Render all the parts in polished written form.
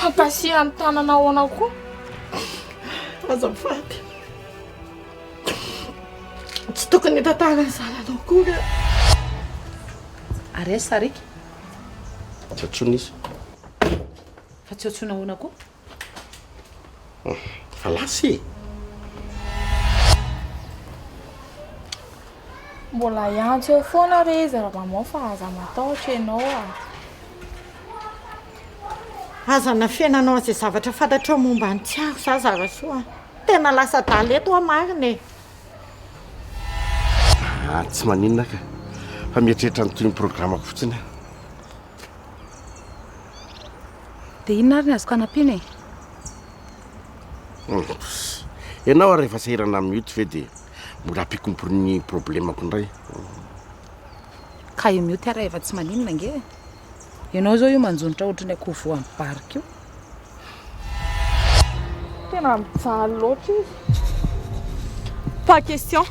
Ankasihan'ny tanana ahoana koa? Azafady. Tsy tokony hitantara ny zananao akory aho. Ary aiza Sariaka? Tsy antsoina izy. Fa tsy antsoina ahoana koa? Fa lasa e! Mbola hiantso eo foana re izy ry maman fa aza matahotra ianao a! Aza anafenanao an'izay zavatra fantatrao momba an'i Tsiaro za Zarasoa a! Tena lasa adala eto aho marina e! Ah, tsy maninona ka! Fa mieritreritra ny tohin'ny programako fotsiny aho. Dia inona ary ny azoko hanampiana e? Ianao ary efa sahirana amin'ny mioty ve dia mbola ampiako ny problemako indray? Ka io mioty ary efa tsy maninona ange e. Ianao izao io manjonitra ohatry ny akoho voan'ny barika io. Tena mijaly loatra izy. Pas question.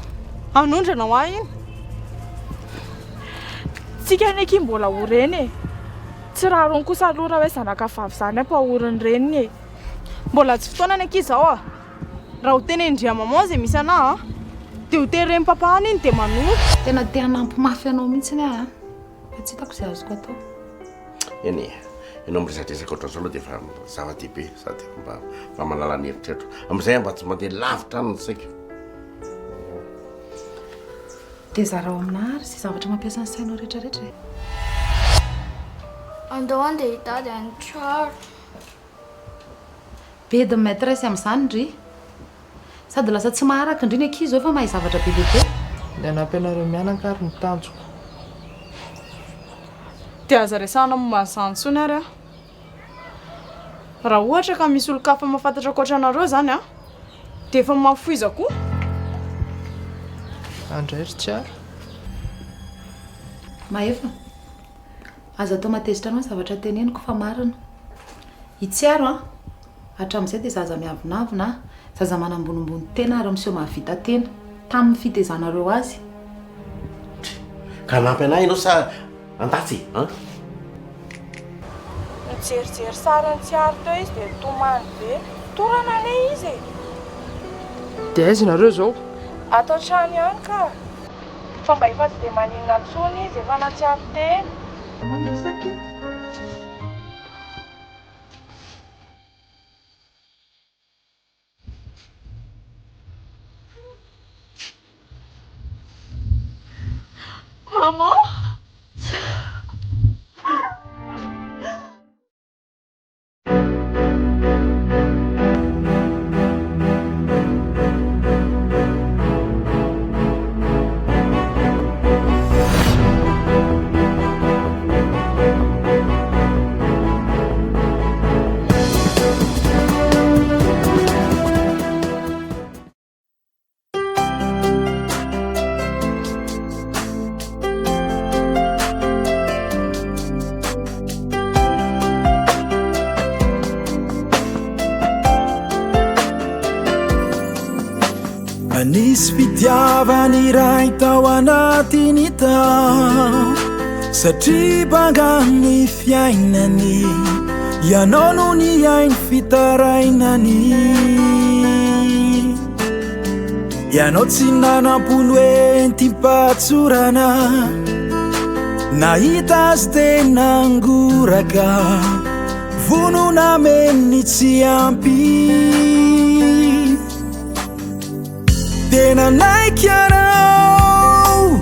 Hanondrana ho ahy iny. Tsika anie akia mbola ho reny e. Tsy rariny kosa aloha raha hoe zanaka vavy izany ampahorin'ny reniny e. Mbola tsy fotoanany akia izao a. Raha ho tenenin-dry maman izay misy anà a, dia ho teren'i papa any iny dia manoro. Tena te hanampy mafy anao mihitsiny aho a. Fa tsy hitako izay azoko atao. Eny e, ianao miresadresaka ohatran'izao aloha dia efa zava-dehibe sady mba mba manala ny eritreritro. Amin'izay aho mba tsy mandeha lavitra any ny saiko. Dia zarao aminà ary izay zavatra mampiasa ny sainao rehetrarehetra e. Andao andeha hitady an'i Char. Bedin'ny maitresse amin'izany ndry. Sady lasa tsy maharaka ndry ny ankizy zao fa mahay zavatra be dia be. Ny hanampy anareo mianaka ary no tanjoko. Dia aza resahana momba an'izany intsony ary aho. Raha ohatra ka misy olon-kafa mahafantatra ankoatra anareo izany an, dia efa mahafoiza koa. Andray ry Tsiaro. Mahefa, aza atao mahatezitra anao ny zavatra teneniko fa marina. I Tsiaro an, hatramin'izay dia zaza miavonavona, zaza manambonimbony tena ary miseho mahavita tena, tamin'ny fitezanareo azy. Ka hanampy anah ianao sa handatsa e? An? Nijerijery sarin'i Tsiaro teo izy dia nitomany be. Torana anie izy e! Dia aiza nareo izao? Ato an-trano ihany ka. Fa mba efa tsy dia maninona intsony izy, efa nahatsiaro tena. Maman! Nisy fitiavana iray tao anatiny tao Satria banga ny fiainany Ianao no nihaino fitarainany Ianao tsy nanam-po ny hoentim-pahatsorana Nahita azy tena ngoraka Vonona hameno ny tsy ampy Dia nanaiky ianao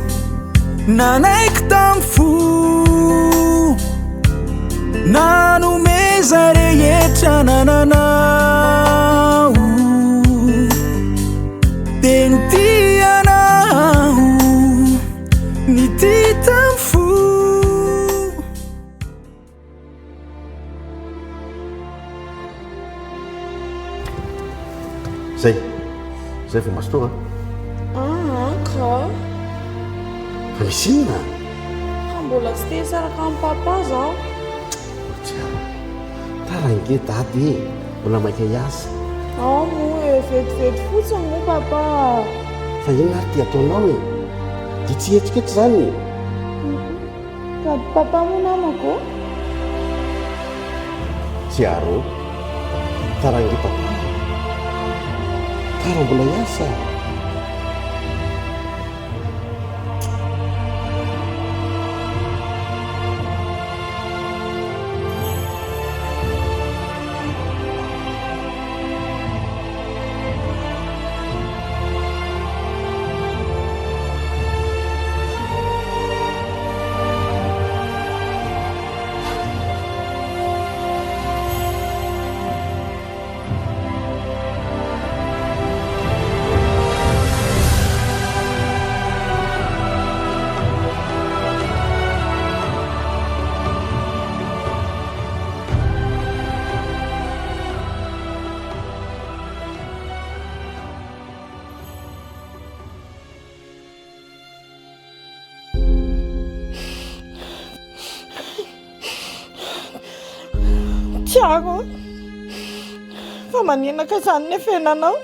Nanaiky tamin'ny fo Nanome izay rehetra nananao Dia nitia anao Nitia tamin'ny fo Zay. Zay vao mazotoa an. Aa ka. Fa misy inona? Ka mbola tsy te hisaraka amin'i papa zaho. Tsiaro. Tara ange dada e. Mbola maika hiasa. Ao moa e, vetivety fotsiny moa papa a. Fa inona ary ty ataonao e? Dia tsy hihetsika eto izany e? Sady papa moa namako ô. Tsiaro. Tara ange papa. Tara mbola hiasa. Tiago, fa maninona ka izany ny fiainanao?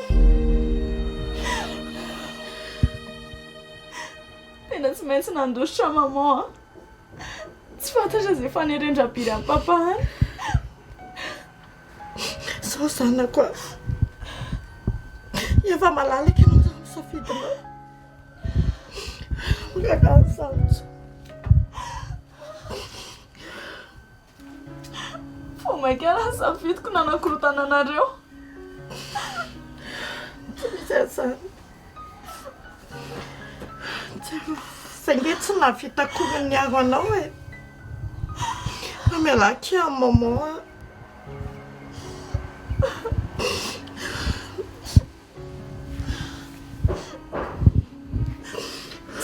Tena tsy maintsy nandositra maman a. Tsy fantatra izay faneren-dRabiry an'i papa any. Izao zanako a. Efa malalaka ianao izany ny safidinao. Miraharaha an'izany intsony. Vao mainka raha ny safidiko nanakorontana anareo. Tsy misy an'izany. Za ange tsy nahavita akory ny niaro anao e. Fa mialà akia amin'ny maman a.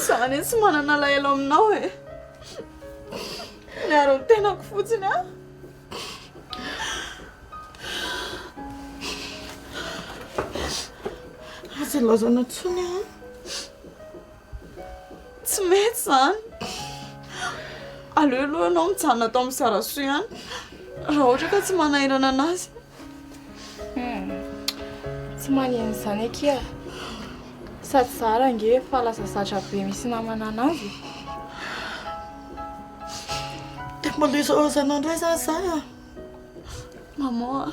Za anie tsy manana alahelo aminao e. Miaro ny tenako fotsiny aho. Aza ilaozana intsony aho. Tsy mety izany. Aleo aloha ianao mijanona ato amin'ny Zarasoa ihany. Raha ohatra ka tsy manahirana anazy. Tsy manino izany akia. Sady zara ange efa lasa zatra be misy namana anazy e. Dia mbola hizahoazana indray izany za a? Maman a,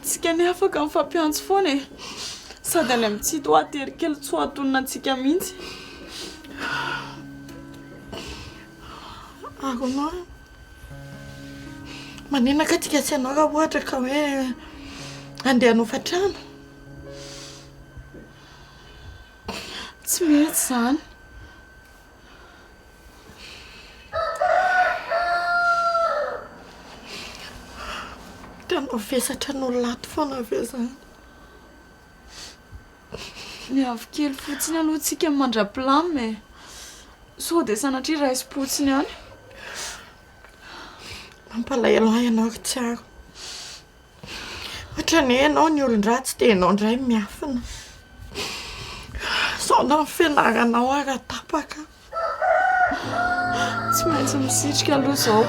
tsika anie afaka mifampiantso foana e. Sady any amin'ny Tsito hoa tery kely tsy ho antonona antsika mihitsy. Arona a. Maninona kay tsika sy ianao raha ohatra ka hoe andeha hanofa trano? Tsy mety izany. Tena vesatra an'olona ato foana ve izany? Miavy kely fotsiny aloha tsika mandra-pilamina e. Sao dia sanatria raisim-potsiny any. Mampalahelo ahy ianao ry Tsiaro. Ohatran'ny hoe ianao ny olon-dratsy dia ianao indray miafina. Sao na ny fianaranao ara tapaka. Tsy maintsy misitrika aloha izao.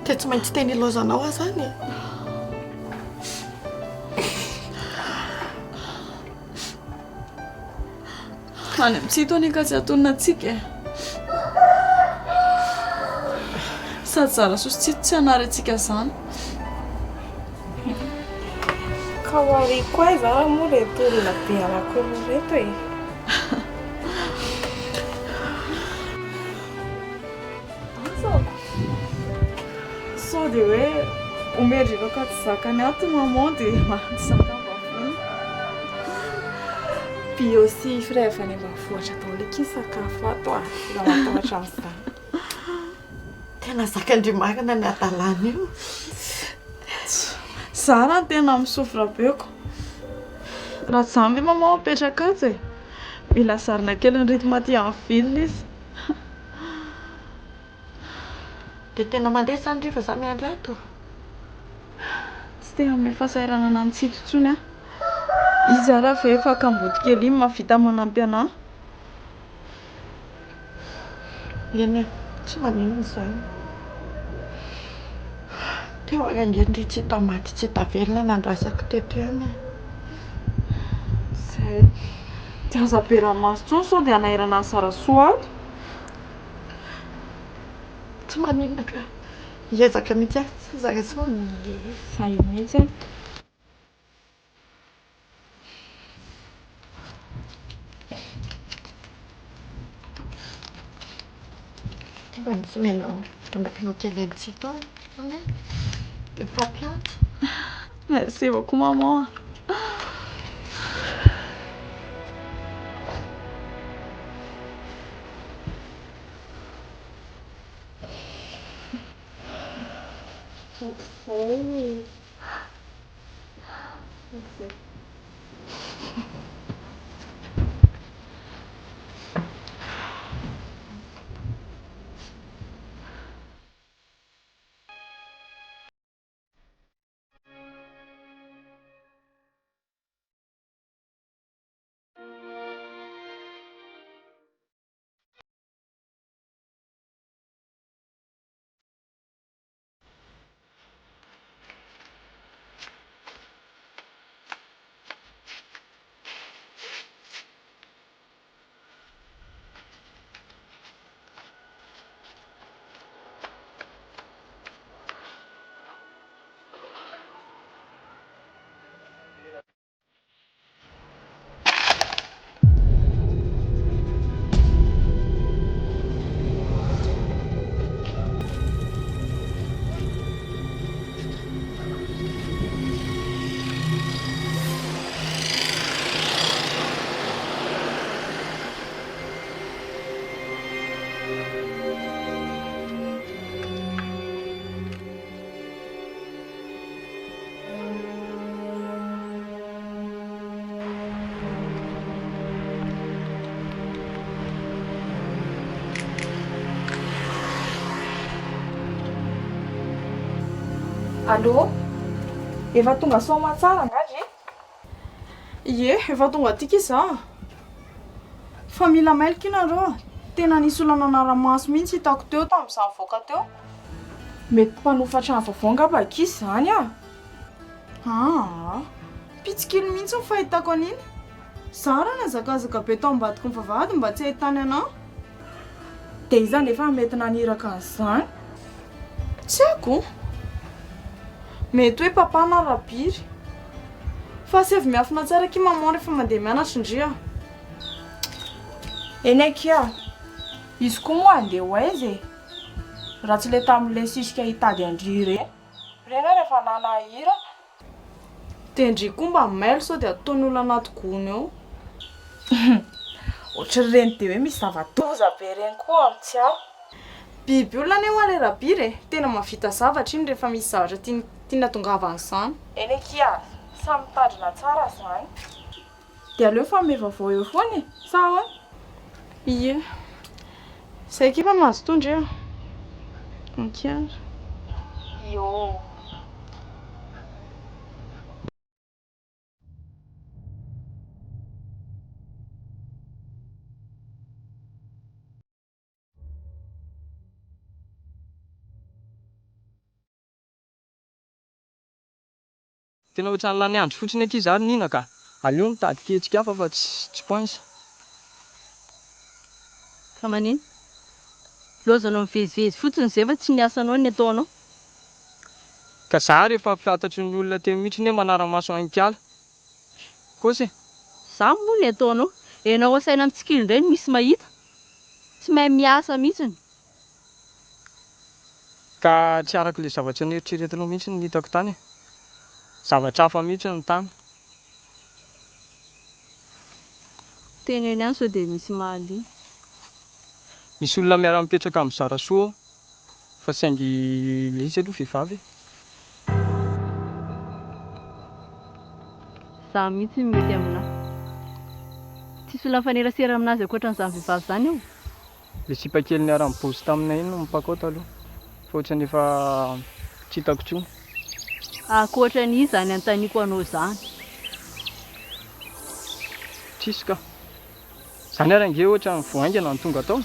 Dia tsy maintsy teny ilaozanao aho izany e? Any amin'ny tsito anie ka tsy hatonina antsika e. Sady zara soa sy tsito tsy hanary antsika izany. Ka ho ariko aiza ary moa ireto olona be anankiroa ireto e? Asako. Sao dia hoe omen-dry ka tsy zakany ato maman dia tsy zakam-bavony. Bio sy frais avy any ambanivohitra daholo akia ny sakafo ato a! Raha matahotra an'izany. Tena zakan-dry marina ny hadalana io. Za raha tena mi-souffre be ko. Raha tsy izany ve maman mipetraka ato e? Mila zarina kely ny rythme aty amin'ny ville izy. Dia tena mandeha izany ry fa za miandry ato? Tsy te hanome fahasahiranana an'i Tsito intsony aho. Izy ary ve efa kamboty kely iny mahavita manampy anà? Eny e, tsy maninona izany. Teo ary ange ndry tsy hita maty tsy hita velona nandrasako teto ihany e. Izay. Dia aza be ranomaso intsony sao dia hanahirana an'i Zarasoa ato. Tsy maninona ka. Hiezaka mihitsy aho Zarasoa. Zay mihitsy e. Mba tsy omenao anao kely an'i Tsito anie le mpampianatra. Merci beaucoup maman. Allô? Efa tonga soa aman-tsara angaha ndry? Ie, efa tonga aty ki za. Fa mila mail ki nareo a. Tena nisy olona nanara-maso mihitsy hitako teo tamin'izaho nivoaka teo. Mety mpanofa trano vaovao angamba akia izany a! Aa! Mpitsikilo mihitsy ny fahitako an'iny. Za raha nihazakazaka be tao ambadiky ny vavahady mba tsy hahitany anà. Dia iza anefa no mety naniraka an'izany? Tsy haiko. Mety hoe papa na Rabiry. Fa asaivo miafina tsara akia maman rehefa mandeha mianatra ndry a! Eny akia. Izy koa moa handeha ho aiza e? Raha tsy ilay tamin'ilay sisika hitady an-dry ireny. Ireny ary efa nanahirana. Dia ndry koa mba mailo sao dia ataony olona anaty gony ao. Ohatran'ireny dia hoe misy zava-doza be ireny koa amin'ny tsiaro. Biby olona anie hoa ilay Rabiry e! Tena mahavita zavatra iny rehefa misy zavatra tiany tiany hatongavana izany. Eny akia, samy mitandrina tsara izany. Dia aleo mifanome vaovao eo foana e! Sa ahoana? Ie. Izay akia fa mazotoa ndry a! Akia ary. Ioo. Tena ohatran'ny lany andro fotsiny akia za ry Nina ka! Aleo mitady fihetsika hafa fa tsy poince. Fa manino? Lozanao mivezivezy fotsiny izay fa tsy ny asanao ny ataonao. Ka za ary efa fantatry ny olona teo mihitsy hoe manara-maso an'i Kala. Kôsy e! Zany moa ny ataonao. Enao asaina mitsikilo indray no misy mahita. Tsy mahay miasa mihitsiny. Ka tsy araka ilay zavatra noeritreretinao mihitsy no hitako tany e! Zavatra hafa mihitsy no tany. Teneno ihany sao dia misy mahaliana. Misy olona miara-mipetraka amin'i Zarasoa ao fa saingy ilay izy aloha vehivavy e! Za mihitsy no mety aminà. Tsisy olona mifanerasera aminazy ankoatran'izany vehivavy izany eo. Le sipa kely niara-nibozy taminay iny no mipakao taloha fa ohatran'ny efa tsy hitako intsony. Ankoatra an'iza izany anontaniako anao izany? Tsisy ka. Izany ary ange ohatran'ny vao haingana no tonga tao.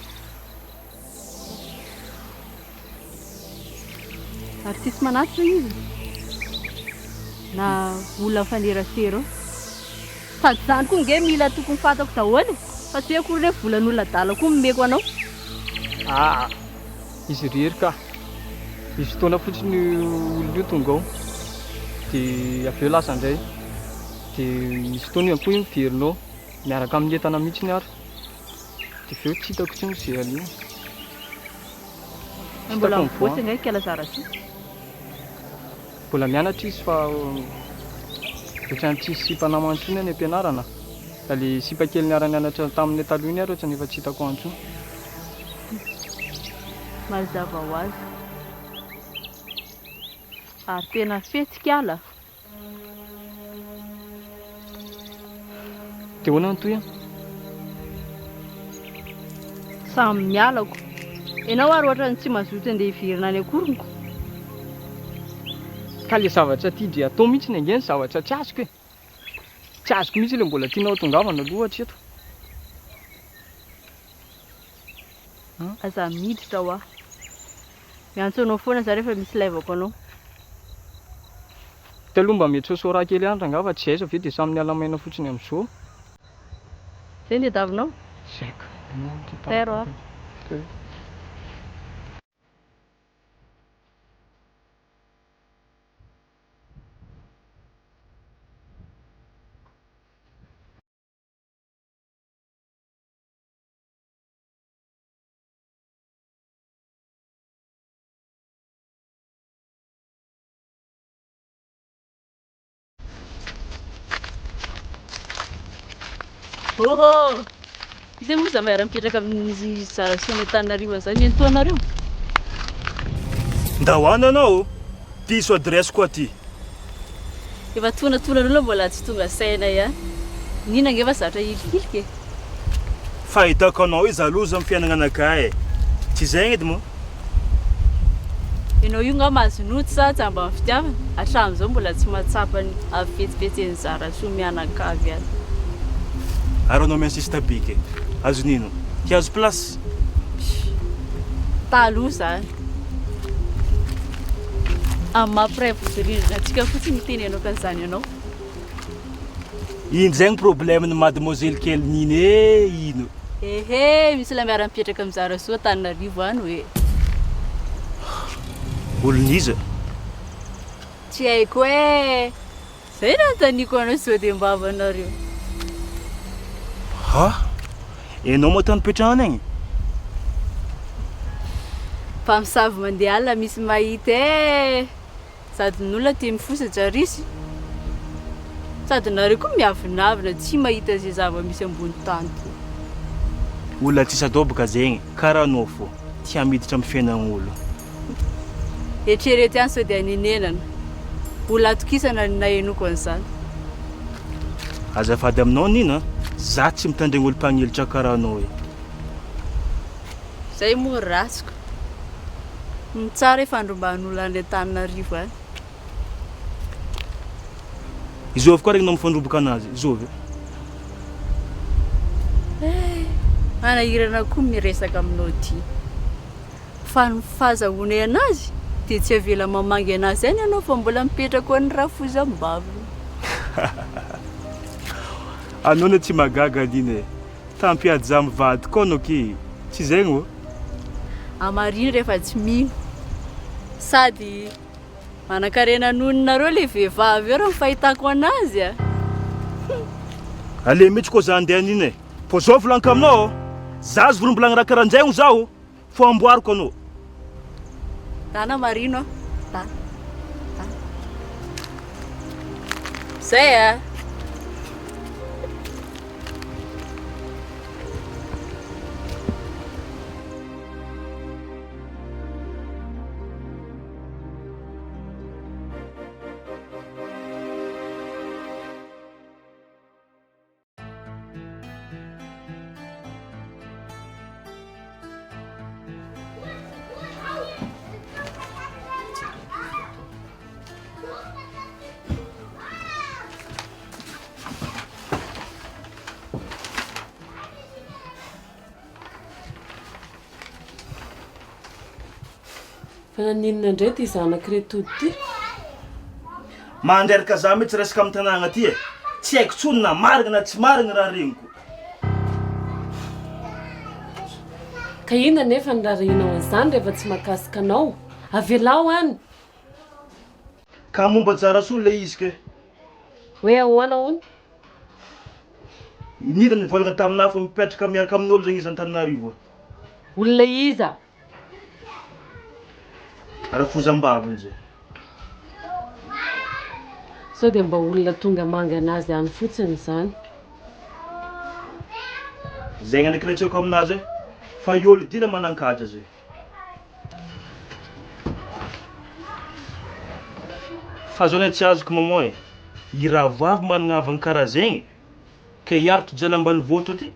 Ary tsisy manatitra izy? Na olona mifanerasera eo? Sady izany koa nge mila tokony fantako daholo e! Fa tsy hoe akory hoe volan'olona adala koa no omeko anao. Aa! Izy irery ka! Misy fotoana fotsiny io olona io tonga ao dia avy eo lasa indray. Dia misy fotoana ihany koa io miverina ao miaraka amin'ny entana mihitsiny ary. Dia avy eo tsy hitako intsony izay alehany. Tsy Mbola hitako mivoatra mivoana. angaha ikala Zarasoa? Mbola mianatra izy fa ohatran'ny tsisy sipa namana intsony any am-pianarana. Fa le sipa kely niara-nianatra taminay taloha iny ary ohatran'ny efa tsy hitako any intsony. Mazava ho azy. Ary tena fetsy kala. Dia ahoana ny tohiny? Samy mialako. Ianao ary ohatran'ny tsy mazoto andeha hiverina any akoriny ko. Ka le zavatra tian-dry atao mihitsy ange ny zavatra tsy azoko e. Tsy azoko mihitsy ilay mbola tianao hatongavana aloha hatreto. Aza miditra hoa. Miantso anao foana za rehefa misy ilaivako anao. Ty aloha mba mety sôsôra kely ihany rangaha fa tsy aiza ve dia samy miala maina fotsiny amin'izao. Zay no tadiavinao? Zay ka. Tairo ary. Oho! Iza moa za miara-mipetraka amin'izy Zarasoa any Antananarivo any zany nenitoanareo? Ndao any anao ô! Diso adresse koa ty. Efa tonantonan'olona mbola tsy tonga saina ihany. Nina ange fa zatra hilikilika e. Fahitako anao io jalouse amin'ny fiainagnanakahy e. Tsy zegny edy moa. Ianao io nga mahazo nody sa jamban'ny fitiavana? Hatramin'izao mbola tsy mahatsapa ny hafetsifetsen'i Zarasoa mianakavy azy. Ary anao mi-insiste be ke. Azon'ino? Hihazo place? Taloha zany. Amin'ny maha mpiray vodirindrina antsika fotsiny no itenenako an'izany anao. Ino zay ny problème ny mademoiselle kely niny e ino. Ehe, misy olona miara-mipetraka amin'i Zarasoa Antananarivo any hoe. Olon'iza? Tsy haiko e! Zay no anontaniako anao sao dia mba havanareo. Ha? Enao moa tany nipetrahana igny? Mpamosavy mandeha alina misy mahita e! Sady ny olona tia mifosa jarisy. Sady nareo koa miavonavona tsy mahita izay zava-misy ambony tany toa. Olona tsisy adoboka zegny, karaha anao fô, tia miditra am fiainagn'olo. Eritrereto ihany sao dia hanenenana. Olona atokisana no nahenoako an'izany. Azafady aminao Nina a, za tsy mitandregny olo mpagnilitra karaha anao io. Zay moa ry ratsiko. Ny tsara ifandrombahan'olona any Antananarivo any. Izovy koa regninao mifandroboka anazy, izovy. Eh, manahirana koa miresaka aminao ty. Fa ny fahazahoanay anazy dia tsy avela mamangy anazy any ianao fa mbola mipetraka ao ny rafozam-baviny. Anao no tsy mahagaga Nina e. Tampihaja mivady koa anao ki, tsy zegny ô? Hamarino rehefa tsy mino. Sady manankarena noho ny nareo le vehivavy eo raha ny fahitako anazy a! Aleo mihitsy koa za andeha an'iny e! Fô zao volaniko aminao ô, za azo volombolagny raha karanjegny zaho fô amboariko anao. Dana Marino a! Dana. Dana. Zay a! Fa naninona indray ity zanak'ireto ity? Mandreraka za mihitsy resaka amin'ny tanàgna ty e! Tsy haiko tsony na marigna na tsy marigna raha regniko. Ka inona anefa ny rarahianao an'izany rehefa tsy mahakasika anao? Avelao any. Ka momba Jarasoa ilay izy ke. Hoe ahoana hono? I Nina nivolagna taminah fa mipetraka miaraka amin'olo zegny izy Antananarivo. Olona iza? Rafozambaviny zay. Sao dia mba olona tonga mangana azy any fotsiny izany. Zegny ndraiky retseko aminazy e, fa i olo dila manankaja zay. Fa zao ne tsy azoko maman e, i rahavavy managna havagna karaha zegny ke hiaritry jaly ambanivôhitra aty?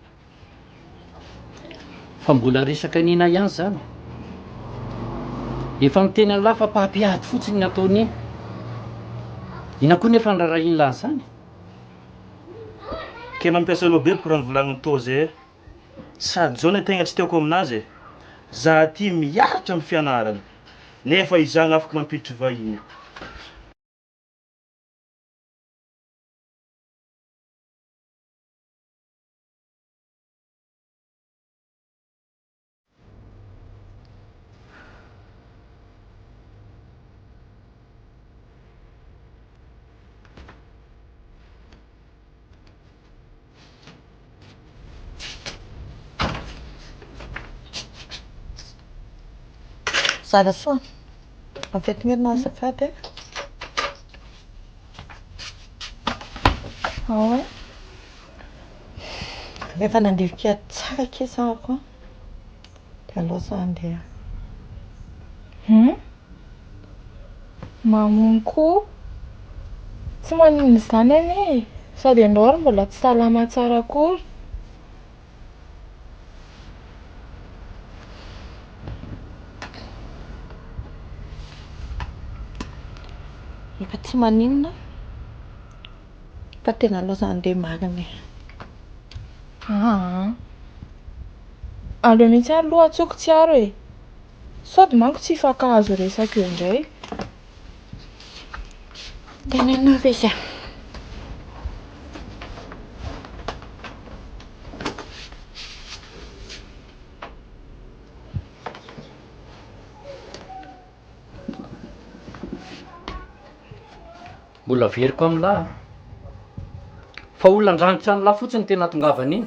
Fa mbola resaka Nina ihany zany. Efa niteny an'lah fa mpampiady fotsiny ny ataony iny. Inona koa nefa ny rarahin'lah zany? Ke mampiasa loha be boko raha novolagnin'i Tozy e. Sady zao ne tegna tsy tiako aminazy e, za aty miaritra am fianarana nefa izagny afaka mampiditry vahiny. Zarasoa, avy azafady e. Ao e. Rehefa nandinika tsara akia zahako an, dia aleo za handeha. Hum? Mamono koa? Tsy maninona izany anie e! Sady ianao ary mbola tsy salama tsara akory. Efa tsy maninona fa tena aleo za handeha marina e. Aa! Aleo mihitsy aloha antsoiko Tsiaro e! Sao dia manko tsy hifankahazo resaka eo indray. Teneno avy izy e. Mbola averiko amin'lah a! Fa olona handrangotra an'lah fotsiny no tena atongavany iny.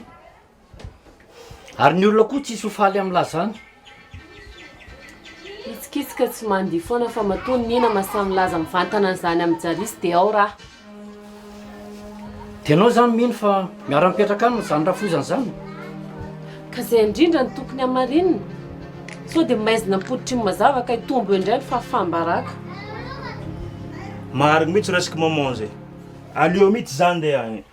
Ary ny olona koa tsisy ho faly amin'lah zany. Hitsikitsika tsy mandihy foana fa matoa Nina masahy milaza mivantana an'izany amin'i Jarisy dia ao raha. Dia ianao izany mino fa miara-mipetraka aminy izany rafozana izany? Ka izay indrindra no tokony hamarinina. Sao dia maizina am-pototry ny mazava ka hitombo eo indray ny fahafaham-baraka. Marigny mihitsy resaka maman zay. Aleo mihitsy za ndeha agny.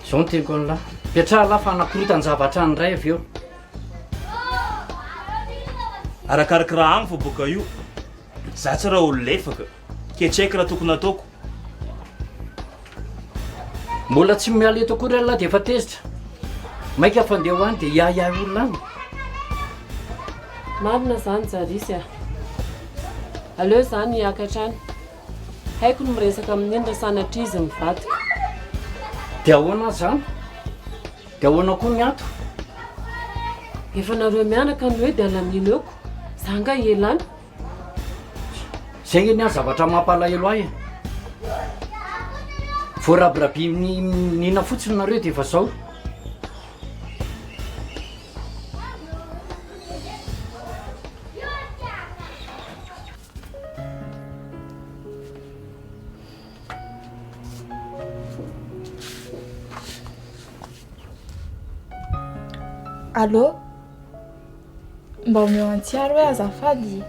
Zao no teniko an'lah. Petraha lah fa hanakorotan-javatra any indray avy eo. Arakaraky raha agny fa boka io. Za tsy raha olo lefaka. Ke tsy haiko raha tokony ataoko. Mbola tsy miala eto akory Allah dia efa tezitra. Maika fa ndeha ho any dia hiahiahy olona any. Marina zany Jarisy a. Aleo zany hiakatra any. Haiko ny miresaka amin'iny raha sanatria izy mivadika. Dia ahoana zany? Dia ahoana koa ny ato? Efa nareo mianaka no hoe dia alamino eo ko. Za nga hiela any? Zay nge ny ahy zavatra mampalahelo ahy e. Voarabirabin'i Nina fotsiny nareo dia efa zao. Allô? Mba omeo an'i Tsiaro hoe azafady.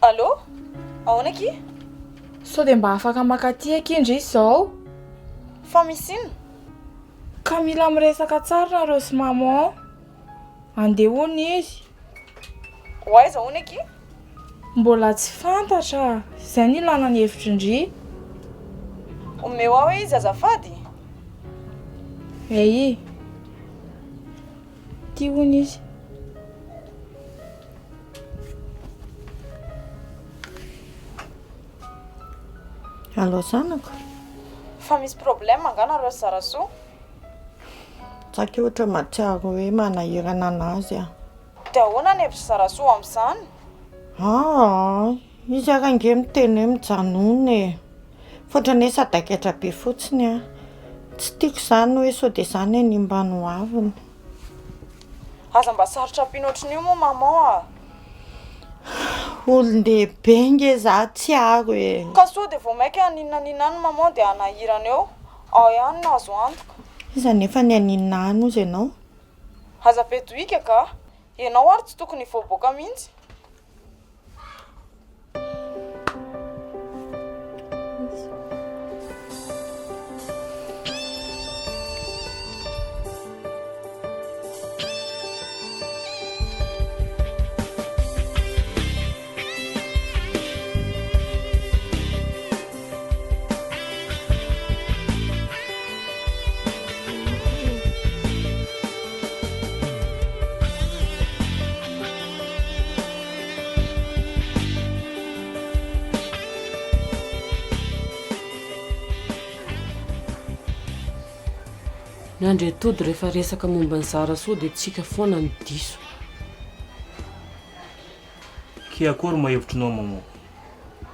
Allô? Ahoana akia? Sao dia mba afaka maka aty akia ndry izao? Fa misy inona? Ka mila miresaka tsara nareo sy maman. Andeha hono izy. Ho aiza hono akia? Mbola tsy fantatra, izay no ilana ny hevitry ndry. Omeo ahy hoe izy azafady. Ei. Ty hono izy. Allo zanako. Fa misy problème angaha nareo sy Zarasoa? Za ohatra mahatsiaro hoe manahirana anazy aho. Dia ahoana ny hevitr'i Zarasoa amin'izany? Aa, izy ary ange miteny hoe mijanona e. Fa ohatran'ny hoe sadaikatra be fotsiny aho. Tsy tiako izany hoe sao dia izany hanimba ny hoaviny. Aza mba sarotra ampiana ohatran'io moa maman a! Olon-dehibe nge za Tsiaro e! Ka sao dia vao mainka haninona n'inona any maman dia hanahirana eo. Ao ihany no azo antoka. Iza nefa ny haninona any hozy ianao? Aza be dohika ka! Ianao ary tsy tokony hivoaboaka mihitsy. Ny Andriatody rehefa resaka momba ny Zarasoa dia tsika foana no diso. Ke akory moa hevitrinao maman?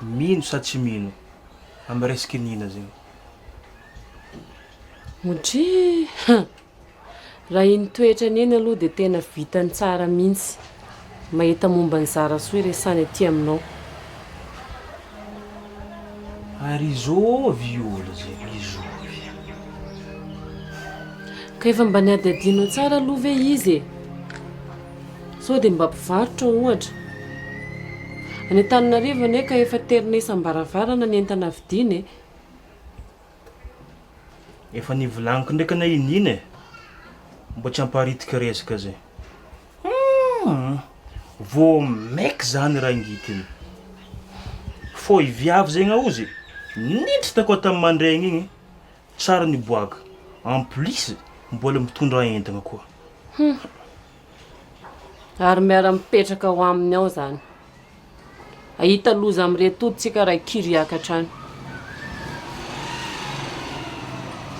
Mino sa tsy mino am resaky Nina zegny? Odryy! Raha iny toetrany iny aloha dia tena vitany tsara mihitsy mahita momba an'i Zarasoa iresany aty aminao. Ary izôvy io olo zegny, izôvy. Ka efa mba niadiadianao tsara aloha ve izy e? Sao dia mba mpivarotra ohatra? Any Antananarivo anie ka efa terina isam-baravarana ny entana vidiana e! Efa nivolagniko ndraiky anah i Nina e! Mba tsy hamparitaka resaka zay. Humm! Vao maiky zany rangitiny. Fô i viavy zegny aozy, niditra takao tamin'ny mandraigny igny, tsary niboaka. En plus mbola mitondra entagna koa. Humm! Ary miara-mipetraka ao aminy ao zany. Hahita loza amin'ireto tody tsika raha hikiry hiakatra any.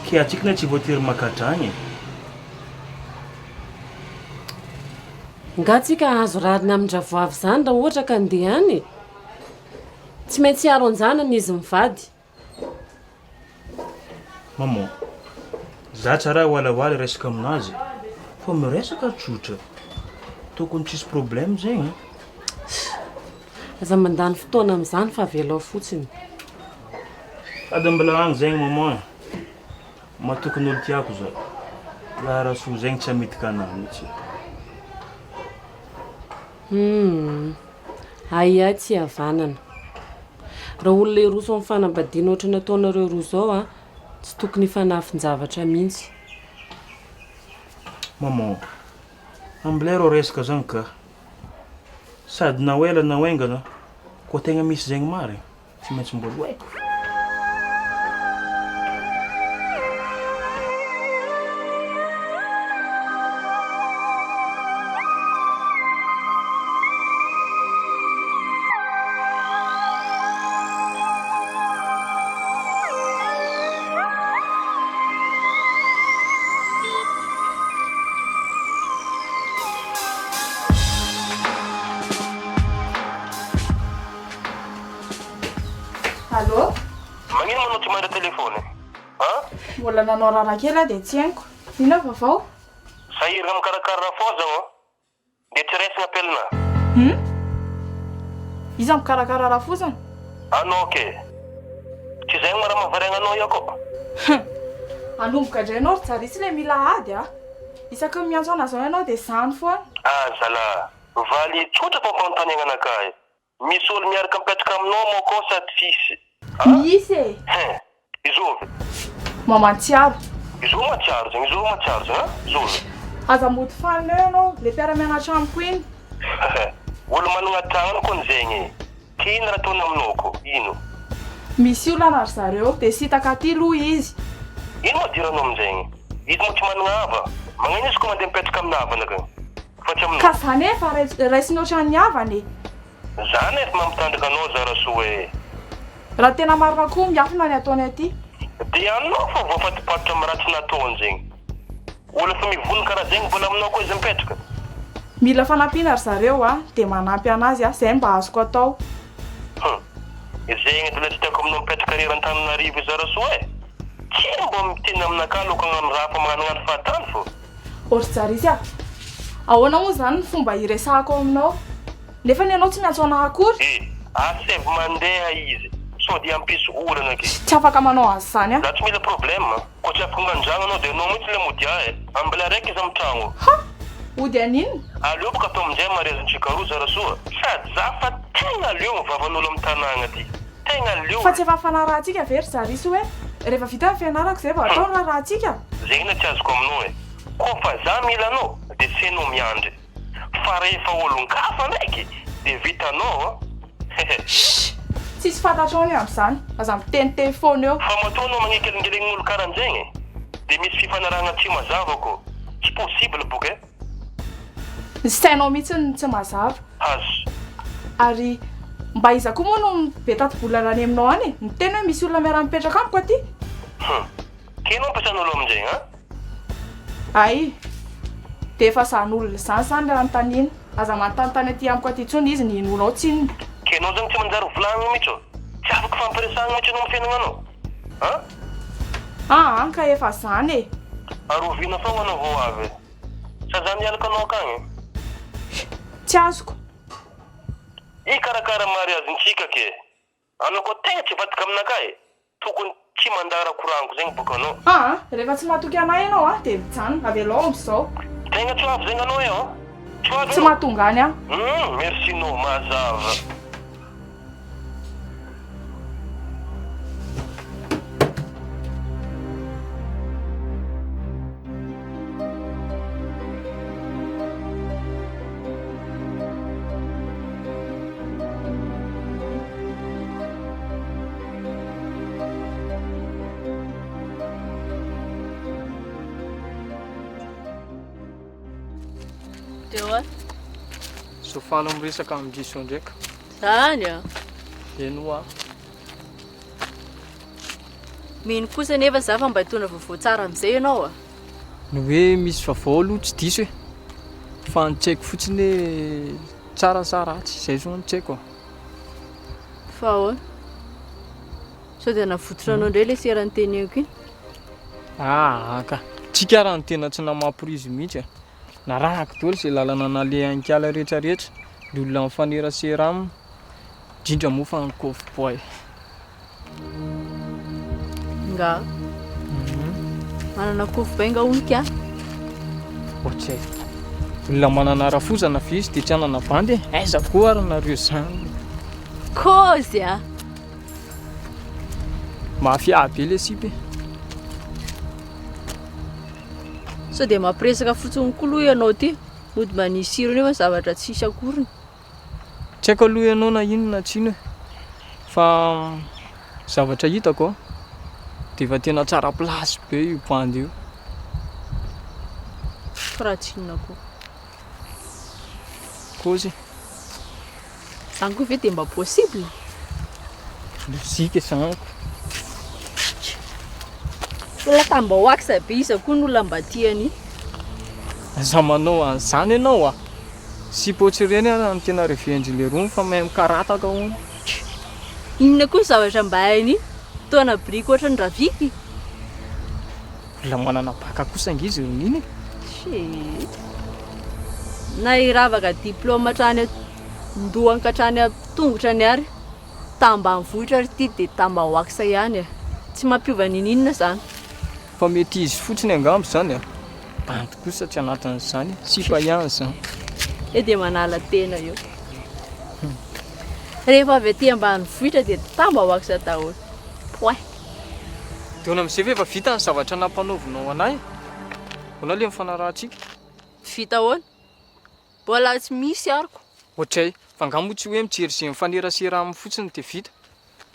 Ke atsika ne tsy voatery makatra agny e. Nga tsika hahazo rariny amin-dravoavy zany raha ohatra ka handeha any e? Tsy maintsy hiaro an-janany izy mivady. Maman, za tsy raha walawaly resaka aminazy fa miresaka tsotra, tokony tsisy problème zegny an. Aza mandany fotoana amin'izany fa avelao fotsiny. Sady mbola agny zegny maman e, matoky ny olo tiako za, raha Rasoa zegny tsy hamidika anah mihitsy. Humm. Ahiahy tsy havanana. Raha olona hiroso amin'ny fanambadiana ohatran'ny ataonareo roa izao an, tsy tokony hifanafin-javatra mihitsy. Maman, ambilay rô resaka zany ka. Sady na ho ela na ho haingana, koa tegna misy zegny marigny. Tsy maintsy mbola ho haiko. Allô? Magnino moa anao tsy mandray téléphone an? Mbola nanao raharaha kely aho dia tsy hainoko. Inona vaovao? Sahirana mikarakara rafoza aho an! Dia tsy raisina appel-na. Hum? Iza mikarakara rafozana? Anao ke! Tsy izay moa raha mahavariagna anao io ko. Hum! Hanomboka indray ianao ry Jarisy ilay mila ady a! Isaky ny miantso anà izao ianao dia izany foana. Ah zalahy! Valy tsotra fampanontaniagna anakahy. Misy olo miaraka mipetraka aminao moa koa sa tsisy a? Misy e! Hein! Izovy? Mamantsiaro. Izovy mahatsiaro zegny, izovy mahatsiaro zegny a? Izovy? Aza mody fanina eo ianao, le mpiara-mianatra amiko iny. Olo managna tagnana kony zegny e! Ke ino raha ataony aminao ko? Ino? Misy olana ry zareo, de sitaka aty aloha izy. Ino moa idiranao aminjegny? Izy moa tsy managna hava? Magnino izy ko mandeha mipetraka amina havana akagny? Fa tsy aminao. Ka za nefa raisiny ohatran'ny havana e. Za nefa mampitandrika anao za Rasoa e. Raha tena marina koa miafina ny ataony aty. Dia anao fa voafatipatotra amin'ny ratsy nataony zegny. Olo efa mivony karaha zegny mbola aminao koa izy mipetraka? Mila fanampiana ry zareo a, dia manampy anazy aho, zay mba azoko atao. Hum. Zegny edy le tsy tiako aminao mipetraka ery Antananarivo io Zarasoa e! Tsy mba miteny aminakahy aloha hagnano raha fa magnanognano fahatany fô. Ô ry Jarisy a! Ahoana moa izany ny fomba hiresahako aminao? Nefany ianao tsy miantso anah akory? E! Asaivo mandeha izy sao dia hampisy olana ke! Tsy afaka manao an'izany aho. Za tsy mila problème. Koa tsy afaka magnandragno anao dia anao mihitsy le mody ahy e! Ambila araiky izy amin'ny tragno. Ha! Hody haninona? Aleo boka atao aminjay mariazintsika roa Zarasoa sady za fa tegna leo ny vavan'olo amin'ny tanàgna ty. Tegna leo. Fa tsy efa nifanarahantsika ve ry Jarisy hoe rehefa vita ny fianarako izay vao atao ny raharahantsika? Zegny no tsy azoko aminao e! Koa fa za mila anao de tsy enao miandry. Fa rehefa olon-kafa ndraiky de vitanao an! Hehe. Shh! Tsisy fantatrao ny amin'izany. Aza miteniteny foana eo. Fa matoa anao magneky elingelegnin'olo karanjegny de misy fifanarahagna tsy mazava ko! Tsy possible boka e! Ny sainao mihitsy no tsy mazava. Hazo. Ary mba iza koa moa no be tati-bolana any aminao any e? Miteny hoe misy olona miara-mipetraka amiko aty. Hum. Kay anao ampiasan'olo aminjegny an? Hay! Dia efa izany olona izany izany raha anontaniana. Aza manontanintany aty amiko aty intsony izy ny inoanao tsinona. Kay anao zany tsy manjary volagniny mihitsy ô? Tsy afaka ifampiresahagna mihitsy anao amin'ny fiaignananao? An? Aa ka efa izany e! Ary oviana foagna anao vao avy e? Sa za mialaka anao akagny? Tsy azoko. Hikarakara mariazintsika ke! Anao koa tegna tsy hivadika aminakahy e! Tokony tsy mandà raha koragniko zegny boka anao. Aa rehefa tsy matoky anah ianao a dia mijanona, avelao amin'izao. Tegna tsy ho avy zegny anao e an! Tsy ho avy Tsy anao. mahatonga any aho. Hum merci nao mazava. Teo a. Zao faly miresaka amin-dry zao ndraika. Zany a. Eny hoa. Mino kosa nefa za fa mba hitondra vaovao tsara amin'izay ianao a. Ny hoe misy vaovao aloha tsy diso e. Fa ny tsy haiko fotsiny hoe tsara sa ratsy, izay zao no tsy haiko a. Fa ahoana? Sao dia navototra anao indray ilay sera noteneniko iny? Aa ka. Tsika raha ny tena tsy namaporizy mihitsy e. Narahako daholo izay lalana nalehan'ny kala rehetra rehetra, ny olona mifanerasera aminy, indrindra moa fa ny cowboy. Nga? Manana cowboy nga hono kah? Ohatray. Olona manana rafozana ve izy dia tsy hanana bandy e? Aiza koa ary nareo zany? Kôzy a! Mafia be le sipa e. Sao dia mampiresaka fotsiny koa aloha ianao ity, mody manisy sira nefa zavatra tsisy akoriny. Tsy haiko aloha ianao na inona na tsy inona e, fa zavatra hitako an, dia efa tena tsara place be io bandy io. Fa raha tsy inona koa. Kôzy. Zany koa ve dia mba possible? Logique izany ko. Olona tambaoaksa be iza koa no olona mba tia an'i. Aza manao an'izany ianao a! Sipa ohatr'ireny ary no tena reven-dry lerony fa mahay mikarataka hono. Inona koa ny zavatra mba hainy? Tohana biriky ohatran'ny raviky? Olona manana baka kosa ange izy ry Nina e! Tsia. Na hiravaka diplôme hatrany an-dohany ka hatrany an-tongotrany ary tambanivohitra ary ity dia tambahoaksa ihany e! Tsy mampiova n'inon'inona izany. Fa mety izy fotsiny angamba izany a! Bandy kosa tsy anatin'izany e! Sipa ihany izany. Eo dia manala tena eo. Rehefa avy aty ambanivohitra dia tambahoaksa daholo. Point. Dona amin'izay ve efa vita ny zavatra nampanaovinao anay? Ahoana ilay nifanarahantsika? Vita ahoana? Mbola tsy misy aroko. Ohatray, fa angaha moa tsy hoe mijery izay mifanerasera aminy fotsiny dia vita?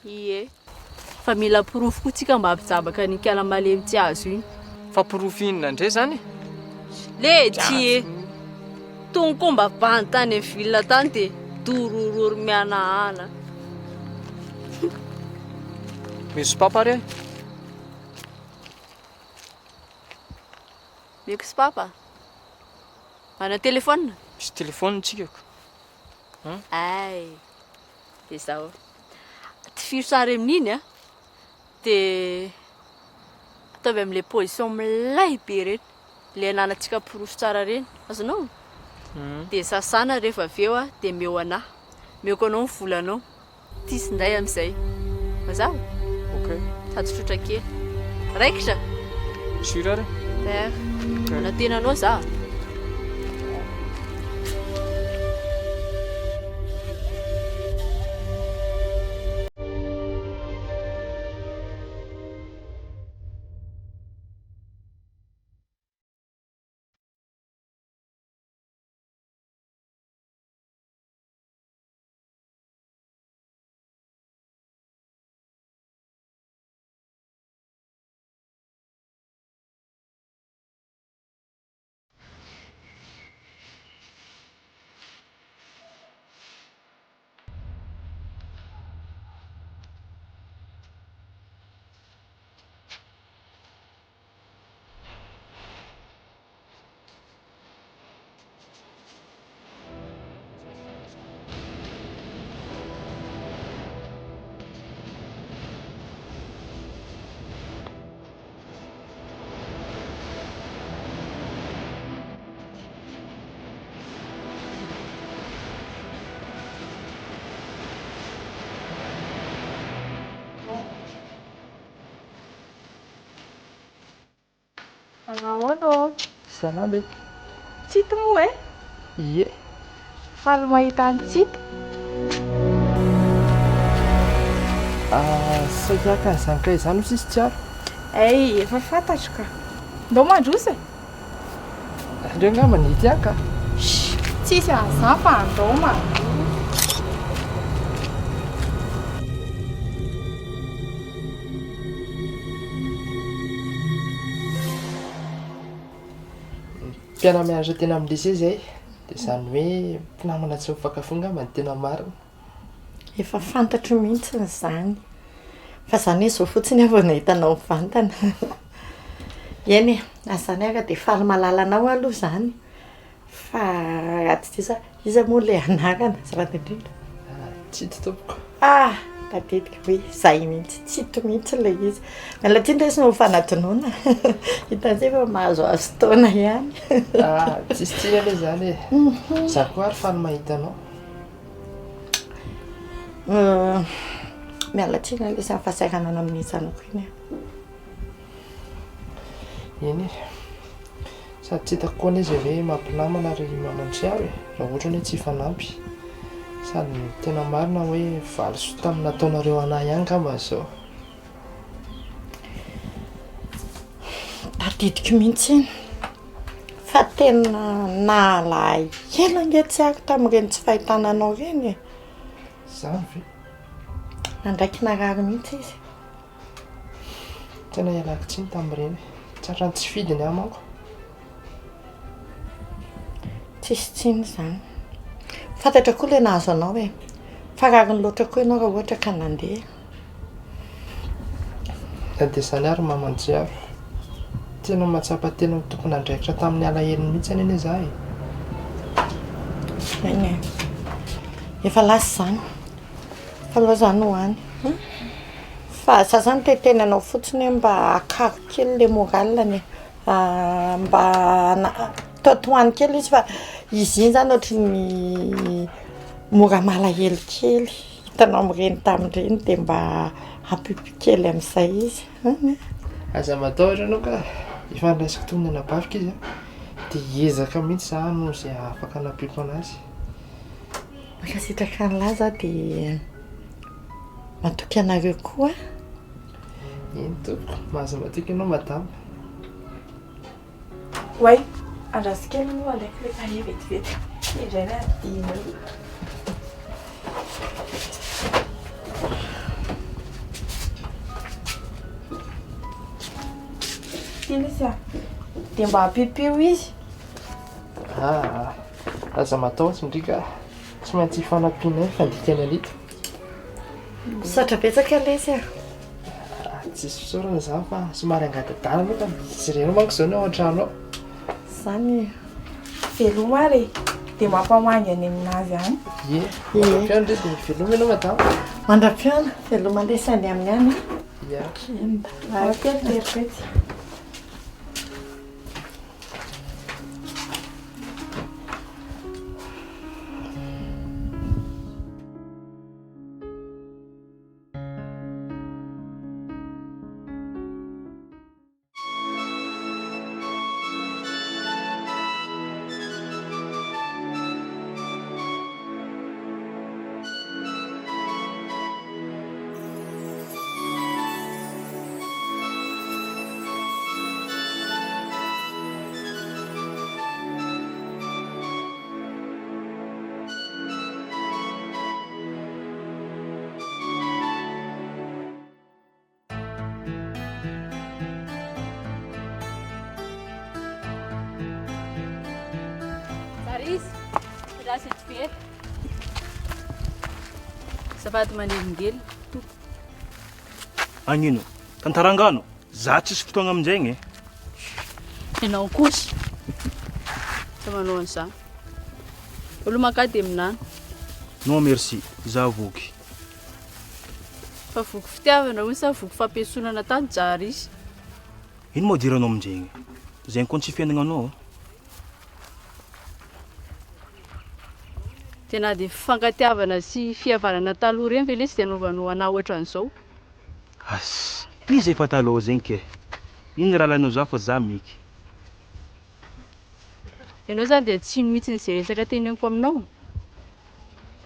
Ie. Fa mila porofo koa tsika mba hampijabaka an'iny kala malemy tsy azo iny. Fa porofo inona indray izany e? Letsy e! Tony koa mba bandy tany amin'ny ville tany dia dorororo mihanahana. Misy sopapa ary e! Meko sy papa. Manana téléphone? Misy téléphone tsika ko. Hein? Ay. Dia zao. Tifiro sary amin'iny a. Dia ataovy amin'ilay position milay be ireny. Ilay ananantsika porofo tsara ireny. Azonao? Dia sasana rehefa avy eo a, dia omeo anah. Omeko anao ny volanao. Tsisy indray amin'izay. Mazava? Ok. Sady tsotra kely. Raikitra? Sûr ary? Père. Manantena anao za. Ahoana ô? Salama e! Tsito moa e? Ie. Faly mahita an'i Tsito. Ah, saika haka an'izany kay izany hoy sisy Tsiaro. Hay, efa fantatro ka. Ndao mandroso e! Aleo angamba ny ety ka. Chut, tsisy an'izany fa andao mandroso. Mpiara-mianatra tena amin'ny lycée izay, dia izany hoe mpinamana tsy mifankafy angamba no tena marina. Efa fantatro mihitsy izany. Fa izany hoe izao fotsiny aho vao nahita anao mivantana. Eny e, na izany ary dia faly mahalala anao aloha izany. Fa raha tsy diso aho, iza moa ilay anarana azafady indrindra? Tsito tompoko. Ah! Tadidiko, oui, izay mihitsy, Tsito mihitsy ilay izy. Miala tsiny re noho ny fanadinoana. Hitantsika fa mahazoazo taona ihany. Ah, tsisy tsiny anie izany e. Za koa ary faly mahita anao. Miala tsiny aloha izany fahasahiranana amin'ny zanako iny e. Eny e. Sady tsy hitako koa anie izay hoe mampinamana ry maman-tsiaro e, raha ohatra hoe tsy hifanampy. Sady ny tena marina hoe valisoa tamin'ny nataonareo anah ihany angamba izao. Tadidiko mihitsy iny fa tena nalahelo ange tsy aiko tamin'ireny tsy fahitana anao ireny e. Izany ve? Nandraiky narary mihitsy izy. Tena ialako tsiny tamin'ireny. Tratran'ny tsy fidiny aho manko. Tsisy tsiny izany. Fantatra koa ilay nahazo anao e. Fa rariny loatra koa ianao raha ohatra ka nandeha. Na dia izany ary Maman Tsiaro, tena mahatsapa tena ho tompon'andraikitra tamin'ny alahelony mihitsy anie anie za e. Eny e. Efa lasa izany. Fa aleo za no any. Fa za zany te hiteny anao fotsiny hoe mba akaro kely le moral-ny e. Mba tohatohano kely izy fa izy iny zany ohatry ny mora malahelo kely. Hitanao amin'ireny tamin'ireny de mba ampiompio kely amin'izay izy an. Aza matahotra ianao ka, efa noraisiko toy ny anabaviko izy an, de hiezaka mihitsy za hanao izay afaka hanampiako anazy. Mankasitraka an'lah za de matoky anareo koa. Eny tompoko, mahazo matoky ianao madama. Oay, andraso kely aloha alaiko ilay kahie vetivety. Ity indray ny adino eo. Ity lesy a. Dia mba ampiompio izy. Aa, aza matahotra ndry ka. Tsy maintsy hifanampianay ny fandikana an'ito. Misaotra betsaka lesy a. Tsisy fisaorana izany fa somary angata-dalana fa misy irery manko izao ny ao an-trano ao. izany. Veloma ary e! Dia mampamangy any aminazy any. Ie, mandra-pihaona re dia veloma ianao madama. Mandra-pihaona, veloma lesy any aminy any. Ia. Ao kely teriko etsy. Zarisy, lasa eto very. Azafady manelingelina, tompoko. Agnino? Tantarangano? Za tsisy fotoagna aminjegny e. Ianao kosa tsy manao an'izany. Olo maka dia minana. Non merci, za voky. Fa voky fitiavana hono sa voky fampiesonana tany Jarisy? Ino moa idiranao aminjegny? Zegny koa tsy fiaignananao. Dia na dia fifankatiavana sy fihavanana taloha ireny ve lesy dia anaovanao anah ohatran'izao? As! Iza efa taloha zegny ke? Ino raha alainao za fa za meky. Ianao zany dia tsy hino mihitsy izay resaka teneniko aminao?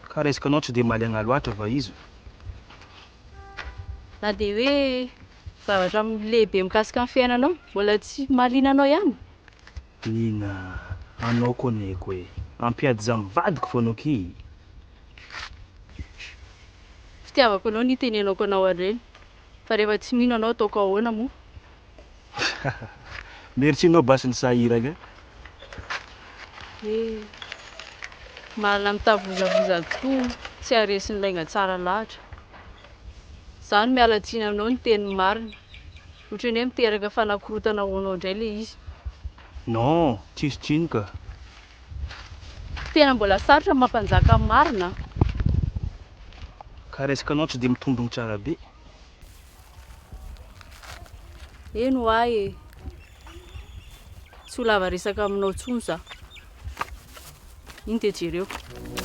Ka resakanao tsy dia mahaliagna loatra va izy? Na dia hoe zavatra lehibe mikasika ny fiainanao mbola tsy mahaliana anao ihany? Nina, anao koa anie ko e! Ampiady za mivadiko fô anao ki! Fitiavako anao no itenenako anao an'ireny fa rehefa tsy mino anao ataoko ahoana moa? Merci anao basy nisahiragna. Eh! Marina mitavozavoza tokoa tsy haharesy ny lainga tsara lahatra. Izaho no miala tsiny aminao niteny ny marina. Ohatran'ny hoe miteraka fanakorotana ho anao indray ilay izy. Non, tsisy tsiny ka. Tena mbola sarotra ny mampanjaka ny marina an! Ka resakanao tsy dia mitombogno tsara be. Eny hoa e! Tsy ho lava resaka aminao intsony za. Iny dia jereo.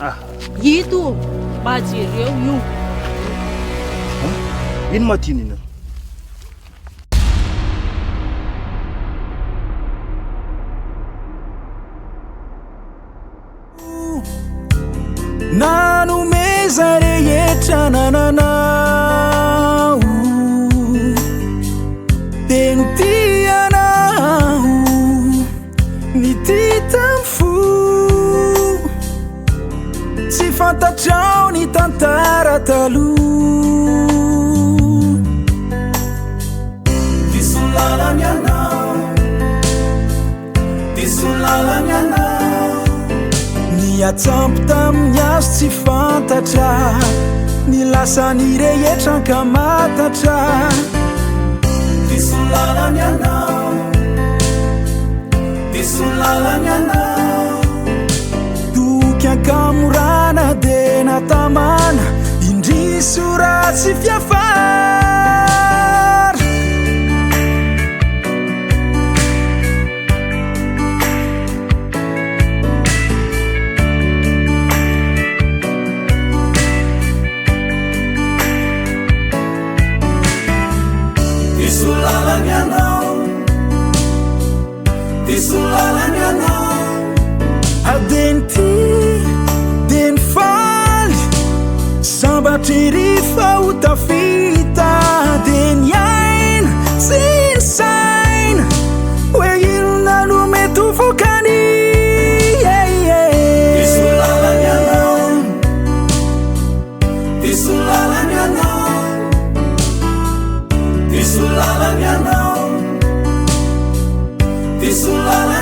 Ah. Ito! Mba jereo io. Ino ma ty Nina? Nanomeza rehetra nananao Dia nitia anao Nitia tamin'ny fo Tsy fantatrao ny tantara taloha Diso lalana ianao Diso lalana ianao Niatsampy tamin'ny hazo tsy fantatra Ny lasany rehetra ankamatatra Diso lalana ianao Diso lalana ianao Toky ankamorana dia natamana Indrisy ho ratsy fiafara Diso lalana ianao Diso lalana ianao Adiny tia dia nifaly Sambatra ery fa ho tafita Dia niaina tsy nisaina Hoe inona no mety ho vokany Diso lalana ianao Diso lalana ianao Diso lalana ianao Diso lalana.